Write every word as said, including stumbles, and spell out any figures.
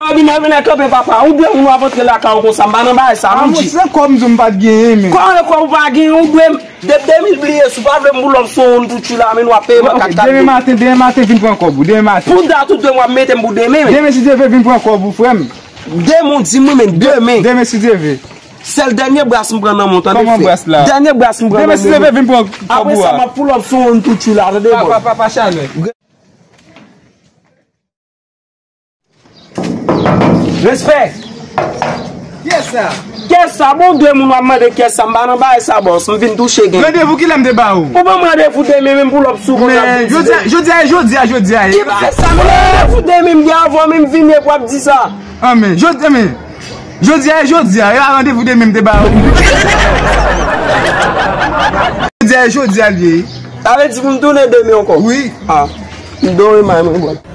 Ou vin, ou vin kanpe papa. Ou dwe moun w ap antre lakay ou konsa. M pa nan bagay sa, ah, non, G. Mwen se kòb m di w m pa t genyen, men. Kòb, kòb ou pa genyen, ou dwe m. Depi de mil bliye, si w pa vle m boulòp sou ou, m tou tchwi la, men w ap peye mwen kat kat. Demen maten, demen maten, vin pran kòb ou, demen maten. Pou dat ou dwe m w ap mete m pou demen, men. Demen, si Dye vle, vin pran kòb ou, frè m. Demen, w di m wi, men demen. Demen, si Dye vle. Sèl dènye bras m pran nan men w, tande frè. Kòman bras la? Dènye bras m pran nan men w. Demen, si Dye vle, vin pran kòb ou a. Apre sa, m ap pull up sou ou, m tou tchwi la, tande, bòy. Papa, papa Chanèl. Respè. Kiyès sa? Kiyès sa? Bon, de moun w ap mande kiyès sa, m pa nan bagay sa, bòs. M vin touche gen. Randevou kilè m te ba ou? Ou ban m randevou demen, menm pull up sou konn ap vin di. Men, jodi a, jodi a, jodi a, jodi a. Ki bagay sa? M randevou demen, m gen avan, men m vini epi w ap di sa. Ah, men, jodi, men, jodi a, jodi a, e pa randevou demen m te ba ou. Jodi a, jodi a, l ye. Sa vle di pou m tounen demen ankò? Wi. Ah, m dòmi may mwen, bòs.